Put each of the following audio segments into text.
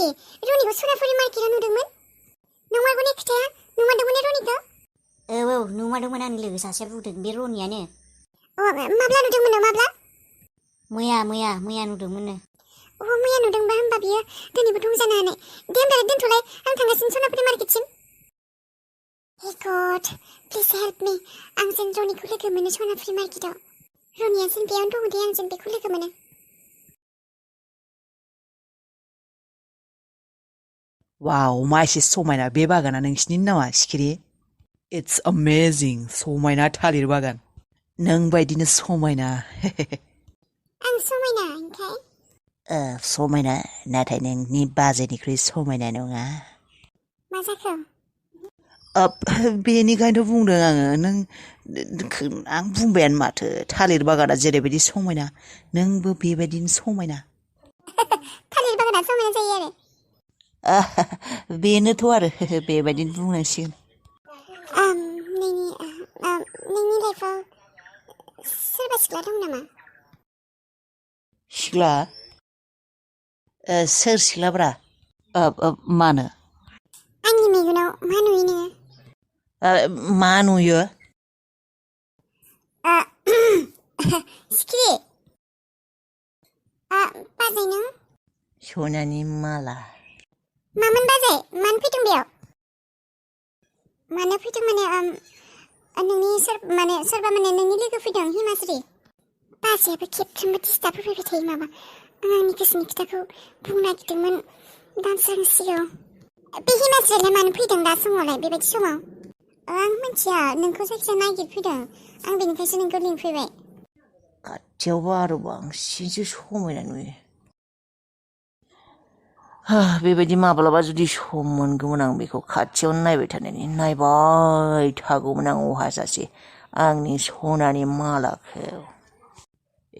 Gwrwnthi, Roniखौ सनापुरि मार्केटाव नुदोंमोन? नंमारगौ ने खोथाया? नुमारदोंमोन ने रनिखौ? औ नुमारदोंमोन आंनि लोगो सासेया बुंदों बे रनियानो। माब्ला नुदोंमोन माब्ला? मैया नुदोंमोननो। मैया नुदोंबा होमबा बियो दिनैबो दं जानो हानाय। दे होमब्ला दोनथ'लाय, आं थांगासिनो सनापुरि मार्केटसिम। हे गड, प्लिज हेल्प मी। आं जेन रनिखौ लोगो मोनो सनापुरि मार्केटाव। रनिया जेन बेयावनो दङ दे, आं जेन बेखौ लोगो मोनो। वाव, मा एसे समायना बे बागाना नोंसिनि नामा सिखिरि? इट्स अमेजिं, समायना थालिर बागान। नों बायदिनो समायना। आं समायना ओंखाय? समायना, नाथाय नोंनि बाजैनिख्रुइ समायना नङा। मा जाखो? बेनिखायनोथ' बुंदों आङो। आं बुंबायानो माथो, थालिर बागाना जेरैबायदि समायना नोंबो बेबायदिनो समायना। थालिर बागाना समायना जायो आरो? बेनोथ' आरो बेबायदिनो बुंनांसिगोन। नोंनि लाइफआव सोरबा सिख्ला दं नामा? सिख्ला? सोर सिख्लाब्रा? मानो? आंनि मेगनाव मा नुयो नोङो? मा नुयो? सिखिरि, बाजै नों? सनानि माला। मामोन बाजै? मानो फैदों बेयाव? मानो फैदों माने सोरबा नोंनि लोगो फैदों हिमाश्री। बाजैयाबो खेबफ्रोमबो डिस्टार्ब होफैबाय थायो माबा। आं आंनि गोसोनि खोथाखौ बुंनो नागिरदोंमोन दानसोरांनि सिगाङाव। बे हिमाश्रीयालाय मानो फैदों दा समावलाय, बेबायदि समाव? आं मिथिया, नोंखौ जायखिजाया नागिरफैदों। आं बेनिखायसो नोंखौ लिंफैबाय। खाथियावबा आरो बांसिनसो समायना नुयो। बेबायदि माब्लाबा जुदि सम मोनगौमोन आं बेखौ खाथियावनो नायबाय थानायनि। नायबाय थागौमोन आं अहाजासे आंनि सनानि मालाखौ।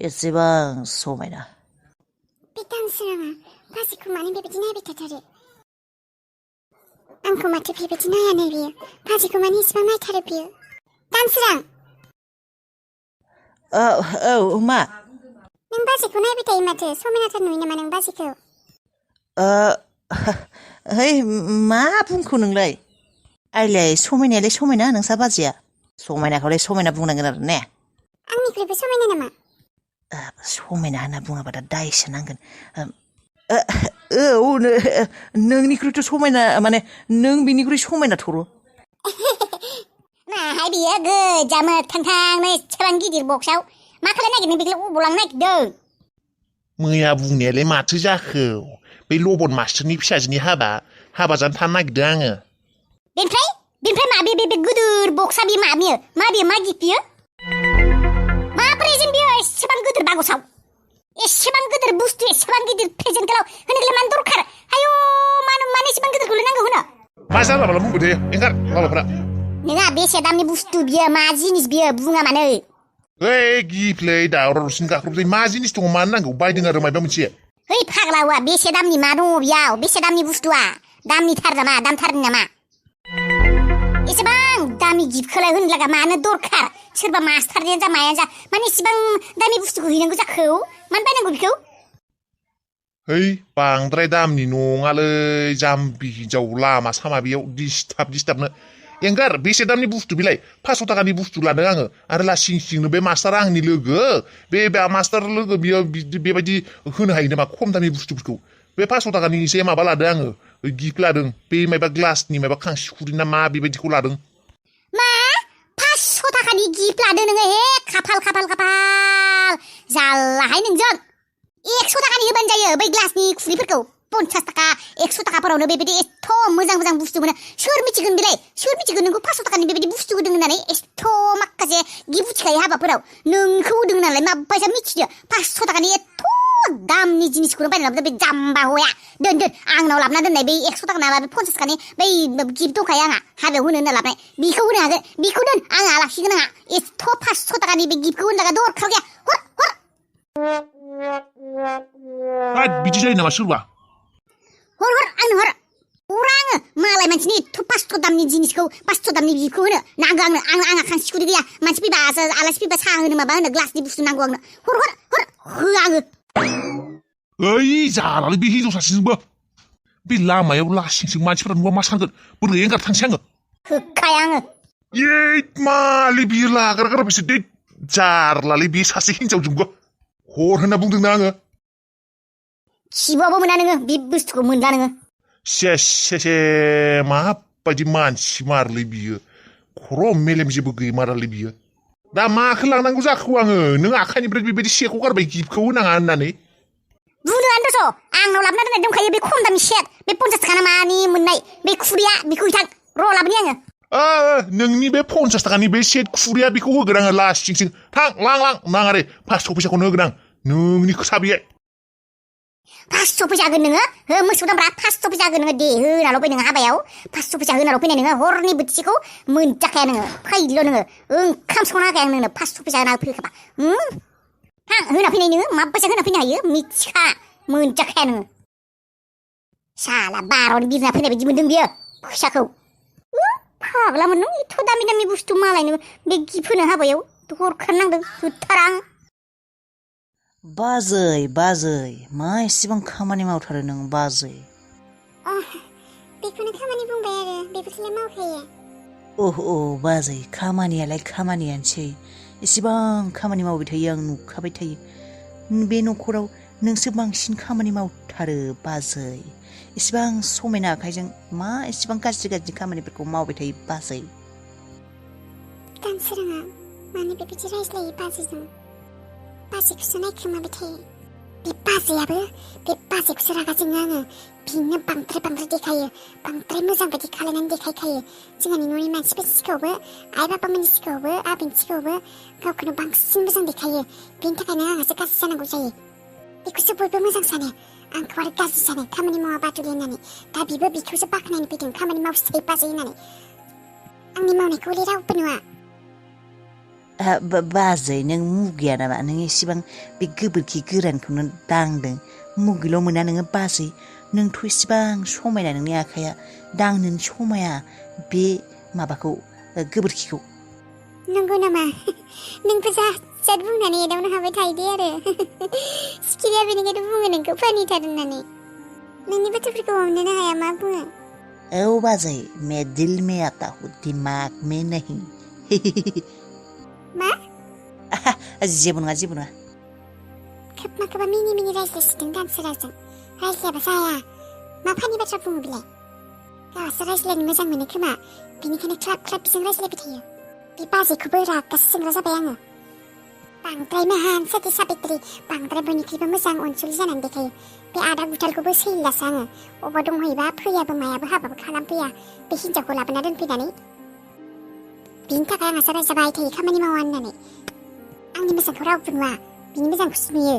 एसेबां समायना। बे दानसोराङा बाजैखौ मानो बेबायदि नायबाय थाथारो? आंखौ माथो बेबायदि नायानो बियो। बाजैखौ मानो इसेबां नायथारो बियो? दानसोरां! औ मा? नों बाजैखौ नायबाय थायो माथो, समायनाथार नुयो नामा नों बाजैखौ? है मा बुंखो नोंलाय? आइलाय समायनायालाय समायना नोंसा बाजैया। समायनाखौलाय समायना बुंनांगोन आरो ने? आंनिख्रुइबो समायना नामा? समायना होनना बुङाबा दा दायसो नांगोन। नोंनिख्रुइथ' समायना, माने नों बिनिख्रुइ समायना थर'। नाहाय बियो गोजा मोथांथांनो एसेबां गिदिर बक्सआव मा खालामनो नागिरदों? बेखौलाय अबाव लांनो नागिरदों? मैया बुंनायालाय माथो जाखो? बे लबन मास्टारनि फिसाजोनि हाबा जानो थानो नागिरदों आङो। बेनिफ्राय मा बे गोदोर बक्सआ बे मा बियो? मा गिफ्ट बियो? मा प्रेजेन्ट बियो एसेबां गोदोर बागसाव? एसेबां गोदोर बुस्थु, एसेबां गिदिर प्रेजेन्टखौलाय होनोलाय मानो दरखार? आयौ, मानो एसेबां गोदोरखौलाय नांगौ होनो? मा जाला माला बुंबाय थायो, एंगार माबाफ्रा। नोंहा बेसे दामनि बुस्थु बियो? मा जिनिस बियो? बुङा मानो? गिफ्टलै दावरावसिन गाख्रबसै। मा जिनिस दङ, मानो नांगौ? बायदों आरो माबा मोनसे। फाग्ला हौवा, बेसे दामनि मा दङ बेयाव? बेसे दामनि बुस्थुआ? दामनिथार नामा? दामथारनि नामा? एसेबां दामि गिफ्टखौलाय होनो लागा मानो दरखार? सोरबा मास्टारनियानो जा मायानो जा, माने एसेबां दामि बुस्थुखौ हैनांगौ जाखो? मानो बायनांगौ बेखौ? बांद्राय दामनि नङालै, जाम्बि हिनजाव लामा सामा बेयाव दिस्टार्बनो। एंगार, बेसे दामनि बुस्थु बेलाय? 500 थाखानि बुस्थु लादों आङो। आरो लासिं सिंनो बे मास्टारा आंनि लोगो। बे मास्टार लोगो बियो बेबायदि होनो हायो नामा खम दामि बुस्थुफोरखौ? बे 500 थाखानि एसे माबा लादों आङो, गिफ्ट लादों। बे माबा ग्लासनि माबा खांसिखुरि ना मा बेबायदिखौ लादों। मा 500 थाखानि गिफ्ट लादों नोङो? हे खाफाल जालाहाय नोंजों। 100 थाखानि होबानो जायो बै ग्लासनि खुरिफोरखौ। 50 थाखा 100 थाखाफोरावनो बेबायदि एथ' मोजां बुस्थु मोनो। सोर मिथिगोन बेलाय? सोर मिथिगोन नोंखौ 500 थाखानि बेबायदि बुस्थु होदों होननानै? एथ' माखासे गिफ्ट होखायो हाबाफोराव। नोंखौ होदों नालाय माबायसा मिथिदो? 500 थाखानि एथ' दामनि जिनिसखौनो बायना लाबोदों बे जाम्बा हौवाया। दोन आंनाव लाबोना दोननाय बै 100 थाखा नामा, बे 50 थाखानि बै गिफ्ट दंखायो आंहा हाबायाव होनो होनना लाबोनाय। बेखौ होनो हागोन, बेखौ दोन, आंहा लाखिगोन। आंहा एथ' 500 थाखानि बे गिफ्टखौ होनो लागा दरखार गैया। बिदि जायो नामा सोरबा? हर आंनो हर आङो मालाय मानसिनि एथ' 500 दामनि जिनिसखौ 500 दामनि गिफ्टखौ होनो नांगौ आंहा खांसिखुरि गैया। मानसि फैबा आलासि फैबा साहा होनो माबा होनो ग्लासनि बुस्थु नांगौ आंनो। हर होआ आङो। जालालै बे हिनजाव सासेजोंबो। बे लामायाव लासिंसिं मानसिफोरा नुबा मा सानगोन बोरै एंगार थांसै आङो होखाया आङो ये मालै बियो लाग्रा बिसोर दै जारलालै बे सासे हिनजावजोंबो हर होनना बुंदोंना आङो खिबाबो मोना नोङो बे बुस्थुखौ मोनला नोङो से माबायदि मानसि मारलै बियो खर' मेलेम जेबो गैमारालै बियो दा माखौ लांनांगौ जाखो आङो नों आखाइनिफ्राय बेबायदि सेखौ गारबाय गिफ्टखौ होनाङा होननानै बुंदोंआनोथ' आंनाव लाबोना दोननाय दंखायो बे खम दामनि सेट बे 50 थाखा मानि मोननाय बे खुरैया बेखौ हैथां र' लाबोनि आङो नोंनि बे 50 थाखानि बे सेट खुरैया बेखौ होगोन आङो लास्टिंसिं थां लां नाङा रे 500 फैसाखौनो होगोन आं नोंनि खोथा बेयो 500 फैसा होगोन नोङो हो मोसौ दामब्रा 500 फैसा होगोन नोङो दे होनाल' फै नोङो हाबायाव 500 फैसा होनाल' फैनाय नोङो हरनि बोथिसेखौ मोनजाखाया नोङो फैल' नोङो ओंखाम संना होखाया आं नोंनो 500 फैसा होना फैखाबा थां होना फैनाय नोङो माबायसा होना फैनो हायो मिथिखा मोनजाखाया नोङो साला बार'नि बिरना फैनाय बायदि मोनदों बियो फैसाखौ फाग्लामोन नों एथ' दामि बुस्थु मालायनो बे गिफ्ट होनो हाबायाव हरखानांदों होथारा आं बाजै मा एसेबां खामानि मावथारो नों बाजै बेखौनो खामानि बुंबाय आरो बेफोरखौलाय मावखायो बाजै खामानियालाय खामानियानोसै एसेबां खामानि मावबाय थायो आं नुखाबाय थायो बे न'खराव नोंसो बांसिन खामानि मावथारो बाजै एसेबां समायना आखाइजों मा एसेबां गाज्रि खामानिफोरखौ मावबाय थायो बाजै दानसोराङा मानो बेबायदि रायज्लायो बाजैजों बाजैखौसो नायखोमाबाय थायो बे बाजैखौसो रागा जोङो आङो बिनो बांद्राय देखायो बांद्राय मोजां बायदि खालायनानै देखायखायो जोंहानि न'नि मानसिफोरनि सिगाङावबो आइ बाबामोननि सिगाङावबो आबैनि सिगाङावबो गावखौनो बांसिन मोजां देखायो बेनि थाखायनो आंहासो गाज्रि जानांगौ जायो बेखौसो बयबो मोजां सानो आंखौ आरो गाज्रि सानो खामानि मावा बादुलि होननानै दा बिबो बिखौसो बाख्नायनो फैदों खामानि मावसै बाजै होननानै आंनि मावनायखौ हले रावबो नुवा बाजै नों मुगैया नामा नों एसेबां बे गोबोरखि गोरानखौनो दांदों मुगैल' मोना नोङो बाजै नोंथ' एसेबां समायना नोंनि आखाइया दांनोनो समाया बे माबाखौ गोबोरखिखौ नंगौ नामा नोंबो जाद बुंनानै एदावनो हाबाय थायोदे आरो सिखिरिया बेनिखायनो बुङो नोंखौ फानिथार होननानै नोंनि बाथ्राफोरखौ हमनोनो हाया मा बुङो बाजै मैं दिल में आता हूँ दिमाग में नहीं मा जेबो नङा खोबा मिनि रायज्लायसिदों दानसोराजों रायज्लायाबा जाया मा फानि बाथ्रा बुङो बिलाय गावहासो रायज्लायनो मोजां मोनो खोमा बेनिखायनो ख्लाब बिजों रायज्लायबाय थायो बे बाजैखौबो रागासो जोंग्रा जाबाय आङो बांद्राय माहान सती साबित्री बांद्राय बयनिख्रुइबो मोजां अनसुलि जानानै देखायो बे आदा गुथालखौबो सैलासो आङो अबाव दंहैबा फैयाबो मायाबो हाबाबो खालामफैया बे हिनजावखौ लाबोना दोनफैनानै बिनि थाखाय आंहासो रायजाबाय थायो खामानि मावा होननानै आंनि मोजांखौ रावबो नुवा बिनि मोजांखौसो नुयो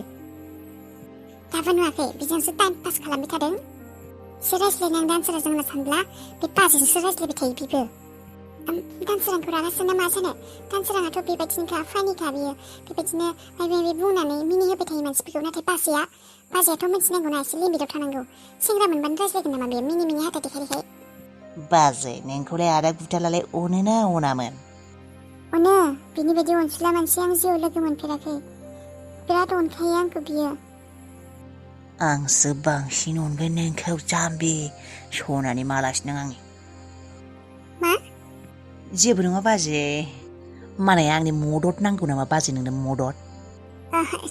दाबो नुवाखै बिजोंसो टाइम पास खालामबाय थादों एसे रायज्लायनो आं दानसोराजों होनना सानब्ला बे बाजैजोंसो रायज्लायबाय थायो बिबो दानसोरांखौ रागा जोंना मा जानो दानसोराङाथ' बेबायदिनोखा फानिखा बियो बेबायदिनो माबा बुंनानै मिनि होबाय थायो मानसिफोरखौ नाथाय बाजैयाथ' मिथिनांगौना एसे लिमिटाव थानांगौ सेंग्रा मोनबानो रायज्लायगोन नामा बेयो मिनि हाथाय देखाय बाजै नोंखौलाय आदा गुथालालाय अनोना अनामोन अनो बिनि बायदि अनसुला मानसि आं जिउआव लोगो मोनफेराखै बिराद अनखायो आंखौ बियो आंसो बांसिन अनगोन नोंखौ जाम्बि सनानि मालासो नों आंनि मा जेबो नङा बाजै माने आंनि मदद नांगौ नामा बाजै नोंनो मदद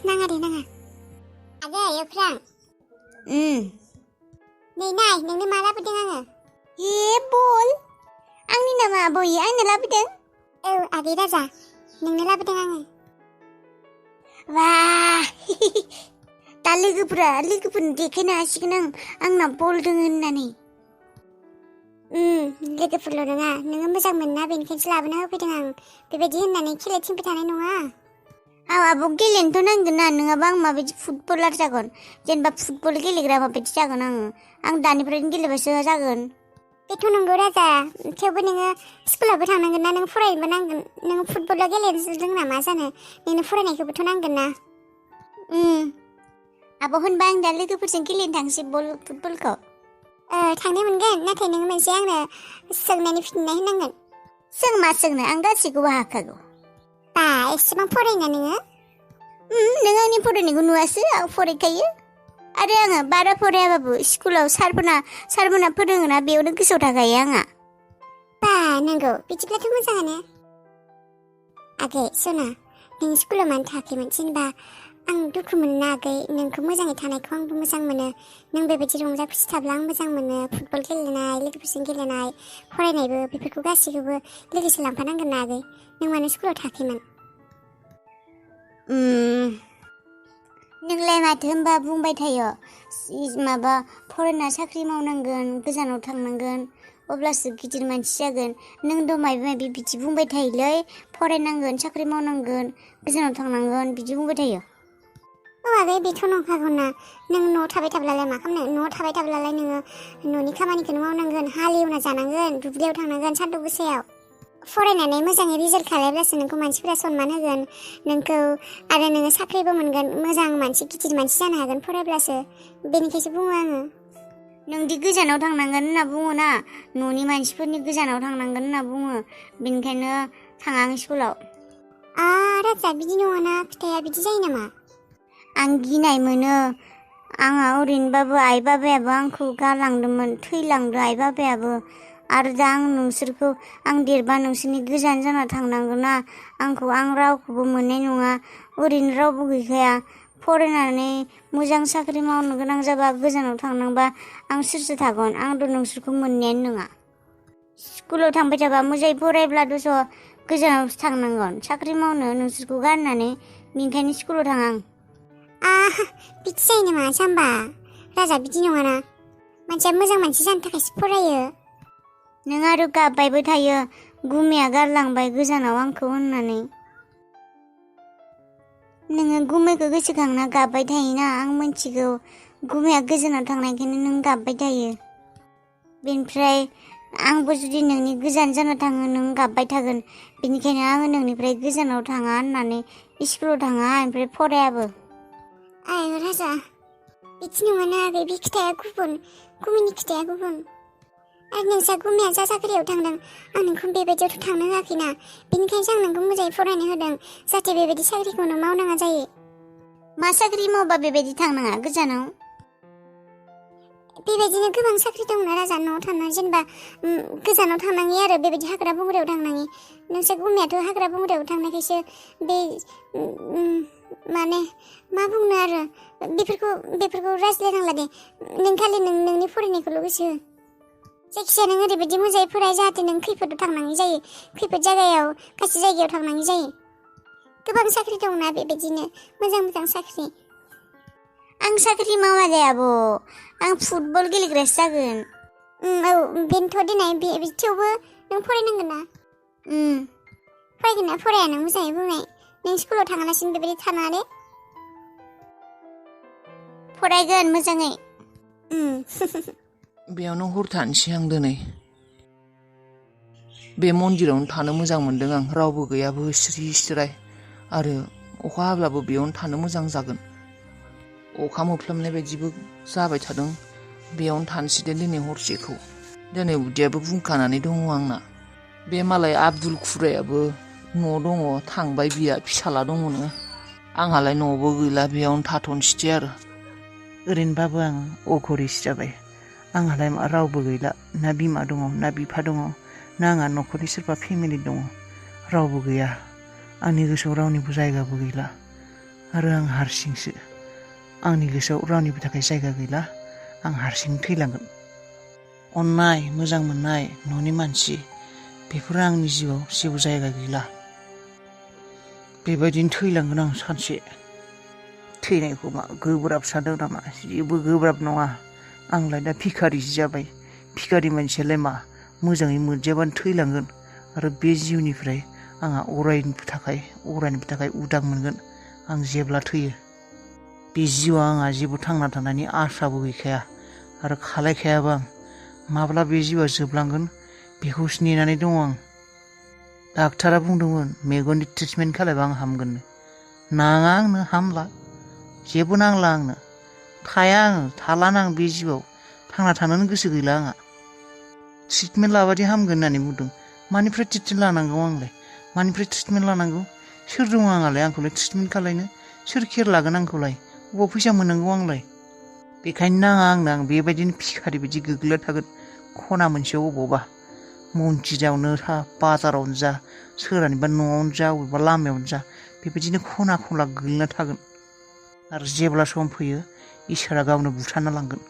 नाङा दे नाङा आगै अख्रां नै नाय नोंनो मा लाबोदों आङो बल आंनि नामा बय आंनो लाबोदों औ आगै राजा नोंनो लाबोदों आङो वाह दा लोगोफोरनो देखायनो हासिगोन आंना बल दङ होननानै लोगोफोरल' नङा नोङो मोजां मोनना बेनिखायनोसो लाबोना होफैदों आं बेबायदि होननानै खेलाय थिनबाय थानाय नङा आब' गेलेनोथ' नांगोन ना नङाबा आं माबायदि फुटबलार जागोन जेनेबा फुटबल गेलेग्रा माबायदि जागोन आं दानिफ्रायनो गेलेबासो जागोन बेथ' नंगौ राजा थेवबो नोङो स्कुलावबो थांनांगोन ना नों फरायनोबो नांगोन नोङो फुटबलाव गेलेनो रोंना मा जानो नोंनो फरायनायखौबोथ' नांगोन ना आब' होनबा आं दा लोगोफोरजों गेलेनो थांसै फुटबलखौ थांनो मोनगोन नाथाय नोङो मोनसे आंनो सोंनायनि फिननाय होनांगोन मा सोंनो आं गासैखौबो हाखागौ बा एसेबां फरायना नोङो नों आंनि फरायनायखौ नुवासो आं फरायखायो आरो आङो बारा फरायाबाबो स्कुलाव सारमोना फोरोङोना बेयावनो गोसोआव थाखायो आंहा। बा नंगौ बिदिब्लाथ' मोजाङानो। आगै सना नों स्कुलाव मानो थाखैमोन जेनेबा आं दुखु मोनो आगै नोंखौ मोजाङै थानायखौ आंबो मोजां मोनो। नों बेबायदि रंजा खुसि थाब्ला आं मोजां मोनो। फुटबल गेलेनाय लोगोफोरजों गेलेनाय फरायनायबो बेफोरखौ गासैखौबो लोगोसे लांफानांगोन ना आगै। नों मानो स्कुलाव थाखैमोन? नोंलाय माथो होनबा बुंबाय थायो माबा फरायना साख्रि मावनांगोन गोजानाव थांनांगोन अब्लासो गिदिर मानसि जागोन। नों माबा माबि बिदि बुंबाय थायोलै फरायनांगोन साख्रि मावनांगोन गोजानाव थांनांगोन बिदि बुंबाय थायो। आगै बेथ' नंखागौना। नों न'आव थाबाय थाब्लालाय मा खालामनो? न'आव थाबाय थाब्लालाय नोङो न'नि खामानिखौनो मावनांगोन, हालेवना जानांगोन, दुब्लियाव थांनांगोन सान्दुं गोसायाव। फरायनानै मोजाङै रिजाल्ट खालामब्लासो नोंखौ मानसिफोरा सनमान होगोन नोंखौ, आरो नोङो साख्रिबो मोनगोन, मोजां मानसि गिदिर मानसि जानो हागोन फरायब्लासो। बेनिखायसो बुङो आङो। नोंदि गोजानाव थांनांगोन होनना बुङो ना, न'नि मानसिफोरनि गोजानाव थांनांगोन होनना बुङो, बेनिखायनो थाङा आं स्कुलाव। राजा बिदि नङाना, खोथाया बिदि जायो नामा? आं गिनाय मोनो। आंहा ओरैनोबाबो आइ बाबायाबो आंखौ गालांदोंमोन, थैलांदों आइ बाबायाबो। आरो दा आं देरबा नोंसोरनि गोजान जाना थांनांगोन ना, आं रावखौबो मोननाय नङा, ओरैनो रावबो गैखाया। फरायनानै मोजां साख्रि मावनो गोनां जाबा गोजानाव थांनांबा आं सोरजों थागोन? आंथ' नोंसोरखौ मोननायानो नङा। स्कुलाव थांबाय थाबा मोजाङै फरायब्ला दस' गोजानावसो थांनांगोन साख्रि मावनो नोंसोरखौ गारनानै, बेनिखायनो स्कुलाव थाङा आं। बिदि जायो नामा जाम्बा? राजा बिदि नङाना, मानसिया मोजां मानसि जानो थाखायसो फरायो। नों आरो गाबबायबो थायो गुमैया गारलांबाय गोजानाव आंखौ होननानै। नोङो गुमैखौ गोसोखांना गाबबाय थायोना, आं मिथिगौ। गुमैया गोजानाव थांनायखायनो नों गाबबाय थायो। बेनिफ्राय आंबो जुदि नोंनि गोजान जाना थाङो नों गाबबाय थागोन, बेनिखायनो आङो नोंनिफ्राय गोजानाव थाङा होननानै स्कुलाव थाङा, ओमफ्राय फरायाबो। आय राजा बिदि नङाना आगै, बे खोथाया गुबुन, गुमैनि खोथाया गुबुन। आरो नोंसा गुमैया जा साख्रियाव थांदों, आं नोंखौ बेबायदियावथ' थांनो होआखैना, बेनिखायनो आं नोंखौ मोजाङै फरायनो होदों, जाहाथे बेबायदि साख्रिखौनो मावनाङा जायो। मा साख्रि मावबा बेबायदि थांनाङा गोजानाव? बेबायदिनो गोबां साख्रि दंना राजा, न'आव थानानै जेनेबा गोजानाव थांनाङि आरो बेबायदि हाग्रा बंग्रायाव थांनाङि। नोंसा गुमैयाथ' हाग्रा बंग्रायाव थांनायखायसो बे माने मा बुंनो आरो, बेफोरखौ रायज्लायनांला दे। नों खालि नोंनि फरायनायखौल' गोसो हो। जायखिजाया नों ओरैबायदि मोजाङै फराय जाहाथे नों खैफोदाव थांनाङि जायो, खैफोद जायगायाव गासै जायगायाव थांनाङि जायो। गोबां साख्रि दंना बेबायदिनो मोजां मोजां साख्रि। आं साख्रि मावा दे आब', आं फुटबल गेलेग्रासो जागोन। औ बेनोथ' देनाय, थेवबो नों फरायनांगोन ना। फरायगोन ना फराया नों मोजाङै बुंनाय। नों स्कुलाव थाङालासिनो बेबायदि थानाङा दे। फरायगोन मोजाङै। बेयावनो हर थानोसै आं दिनै। बे मन्दिरावनो थानो मोजां मोनदों आं, रावबो गैयाबो स्रि स्राय, आरो अखा हाब्लाबो बेयावनो थानो मोजां जागोन। अखा मोफ्लामनाय बायदिबो जाबाय थादों। बेयावनो थानोसै दे दिनै हरसेखौ। दिनै उदैयाबो बुंखानानै दङ आंना। बे मालाय आब्दुल खुरायाबो न'आव दङ, थांबाय बिया, फिसाला दङनो। आंहालाय न'आवबो गैला, बेयावनो थाथ'नोसै दे आरो। ओरैनोबाबो आं अघरिसो जाबाय। आंहालाय रावबो गैला, ना बिमा दङ ना बिफा दङ, ना आंहा न'खरनि सोरबा फेमिलि दङ, रावबो गैया। आंनि गोसोआव रावनिबो जायगाबो गैला, आरो आं हारसिंसो। आंनि गोसोआव रावनिबो थाखाय जायगा गैला, आं हारसिं थैलांगोन। अननाय मोजां मोननाय न'नि मानसि, बेफोरो आंनि जिउआव जेबो जायगा गैला। बेबायदिनो थैलांगोन आं सानसे। थैनायखौ मा गोब्राब सानदों नामा? जेबो गोब्राब नङा। आंलाय दा भिखारिसो जाबाय। भिखारि मानसियालाय मा, मोजाङै मोनजायाबानो थैलांगोन, आरो बे जिउनिफ्राय आंहा अरायनिबो थाखाय उदां मोनगोन आं जेब्ला थैयो। बे जिउआव आंहा जेबो थांना थानायनि आसाबो गैखाया, आरो खालायखायाबो आं। माब्ला बे जिउआ जोबलांगोन बेखौसो नेनानै दङ आं। डाक्टारा बुंदोंमोन मेगननि ट्रिटमेन्ट खालायबा आं हामगोननो। नाङा आंनो हामला, जेबो नांला आंनो। थाया आङो, थालानो आं बे जिउआव, थांना थानोनो गोसो गैला आंहा। ट्रिटमेन्ट लाबादि हामगोन होननानै बुंदों। मानिफ्राय ट्रिटमेन्ट लानांगौ आंलाय? मानिफ्राय ट्रिटमेन्ट लानांगौ? सोर दङ आंहालाय आंखौलाय ट्रिटमेन्ट खालायनो? सोर केयार लागोन आंखौलाय? अबाव फैसा मोननांगौ आंलाय? बेखायनो नाङा आंनो आं बेबायदिनो भिखारि बायदि गोग्लैना थागोन खना मोनसेयाव अबावबा मन्दिरावनो था बाजारावनो जा सोरहानिबा न'आवनो जा अबेबा लामायावनो जा बेबायदिनो खना खनला गोग्लैना थागोन आरो जेब्ला सम फैयो इसोरा गावनो बुथारना लांगोन